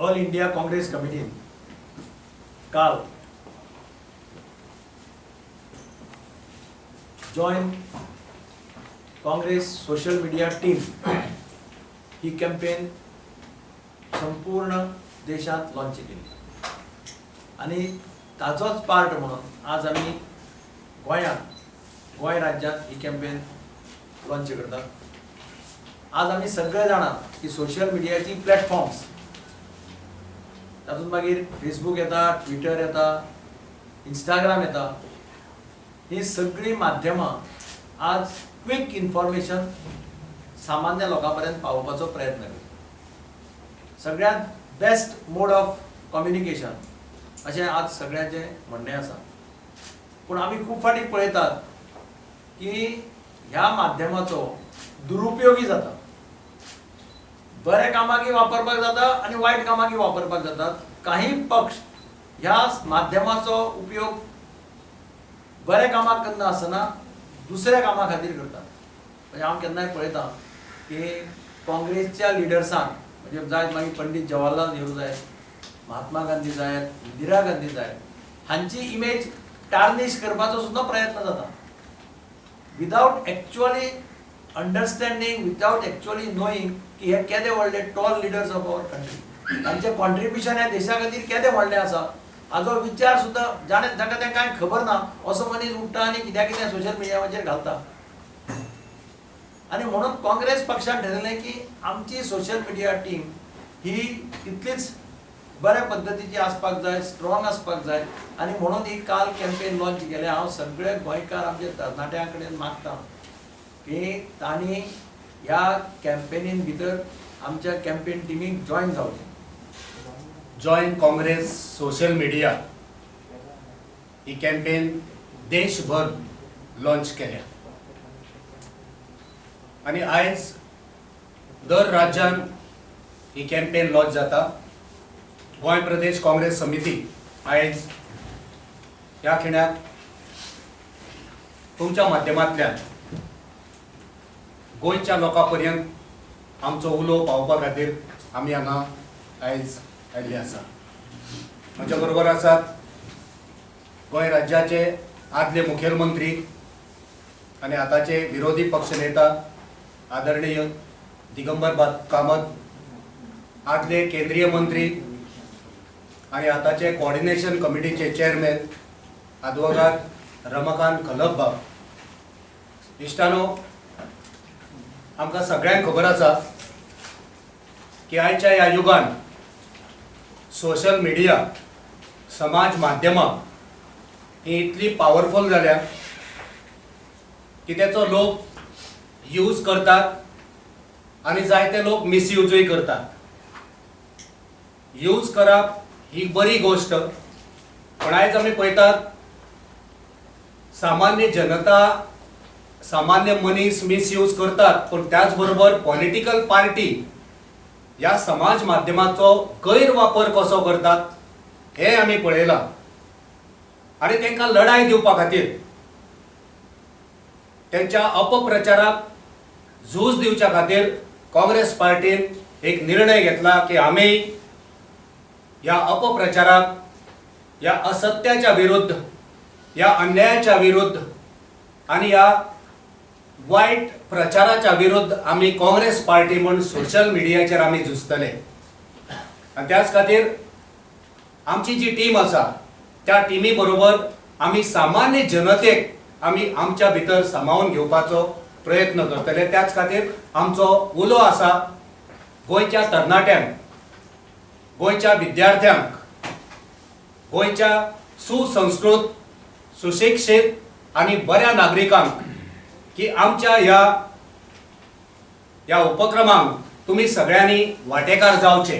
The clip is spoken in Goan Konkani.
ऑल इंडिया काँग्रेस कमिटीन काल join Congress social media team ही कॅम्पेन संपूर्ण देशांत लॉन्च केली आनी ताचोच पार्ट म्हणून आज आमी गोंयांत, गोंय राज्यांत ही कॅम्पेन लॉन्च करतात. आज आमी सगळे जाणा की सोशल मिडियाची प्लॅटफॉर्म्स, तातूंत मागीर फेसबूक येता, ट्विटर येता, इंस्टाग्राम येता, ही सगळीं माध्यमां आज क्विक इन्फॉर्मेशन सामान्य लोकां पर्यंत पावोवपाचो प्रयत्न करता. सगळ्यांत बेस्ट मोड ऑफ कम्युनिकेशन अशें आज सगळ्यांचें म्हणणें आसा. पूण आमी खूब फावटी पळयतात की ह्या माध्यमाचो दुरुपयोगी जाता. बऱ्या कामाकय वापरपाक जाता आनी वायट कामाकय वापरपाक जाता. काही पक्ष ह्या माध्यमाचो उपयोग बऱ्या कामाक करना आसतना दुसऱ्या कामा खातीर करतात. म्हणजे हांव केन्नाय पळयतां की काँग्रेसच्या लिडर्सांक, म्हणजे जायत मागीर पंडीत जवाहरलाल नेहरू जायत, महात्मा गांधी जायत, इंदिरा गांधी जायत, हांची इमेज टार्निश करपाचो सुद्दां प्रयत्न जाता without actually understanding, without actually knowing की हे केदे व्हडले tall leaders of our country, तांचें कॉन्ट्रिब्युशन ह्या देशा खातीर केदें व्हडलें आसा हाजो विचार सुद्दां जाणे ताका तें कांय खबर ना असो मनीस उठ्ठा आनी कित्या कितें सोशल मिडियाचेर घालता. आनी म्हणून काँग्रेस पक्षान ठरयलें की आमची सोशल मिडिया टीम ही तितलीच बऱ्या पद्दतीची आसपाक जाय, स्ट्रॉंग आसपाक जाय आनी म्हणून ही काल कॅम्पेन लॉन्च केल्या. हांव सगळे गोंयकार आमच्या तरणाट्यां कडेन मागता की तांणी ह्या कॅम्पेनीन भितर आमच्या कॅम्पेन टिमीक जॉयन जावचें. जॉयन काँग्रेस सोशल मिडिया ही कॅम्पेन देशभर लॉन्च केल्या आनी आयज दर राज्यान ही कॅम्पेन लॉन्च जाता. गोंय प्रदेश काँग्रेस समिती आयज ह्या खिणाक तुमच्या माध्यमांतल्यान गोंयच्या लोकां पर्यंत आमचो उलो पावोवपा खातीर आमी हांगा आयज आयिल्ले आसा. म्हज्या बरोबर आसात गोंय राज्याचे आदले मुखेलमंत्री आनी आतांचे विरोधी पक्ष नेता आदरणीय दिगंबर कामत, आदले केंद्रीय मंत्री आनी आतांचे कॉर्डिनेशन कमिटीचे चेअरमॅन आदवोगाद रमाकांत खलप बाब. इश्टानो, आमकां सगळ्यांक खबर आसा की आयच्या ह्या युगान सोशल मिडिया, समाज माध्यमां ही इतली पावरफूल जाल्या की तेचो लोक यूज करतात आनी जायते लोक मिसयूजूय करतात. यूज करप ही बरी गोश्ट, पण आयज आमी पळयतात सामान्य जनता, सामान्य मनीस मिसयूज करतात, पूण त्याच बरोबर पॉलिटिकल पार्टी ह्या समाज माध्यमाचो गैरवापर कसो करतात हें आमी पळयलां. आनी तांकां लढाय दिवपा खातीर, तेंच्या अपप्रचाराक झूज दिवच्या खातीर काँग्रेस पार्टीन एक निर्णय घेतला की आमी ह्या अपप्रचाराक, ह्या असत्याच्या विरुद्ध, ह्या अन्यायाच्या विरुद्ध आनी ह्या वायट प्रचाराच्या विरुद्ध आमी काँग्रेस पार्टी म्हूण सोशल मिडियाचेर आमी झुजतले. आनी त्याच खातीर आमची जी टीम आसा त्या टिमी बरोबर आमी सामान्य जनतेक आमी आमच्या भितर सामावून घेवपाचो प्रयत्न करतले. त्याच खातीर आमचो उलो आसा गोंयच्या तरणाट्यांक, गोंयच्या विद्यार्थ्यांक, गोंयच्या सुसंस्कृत, सुशिक्षीत आनी बऱ्या नागरिकांक की आमच्या ह्या ह्या उपक्रमांक तुमी सगळ्यांनी वांटेकार जावचे.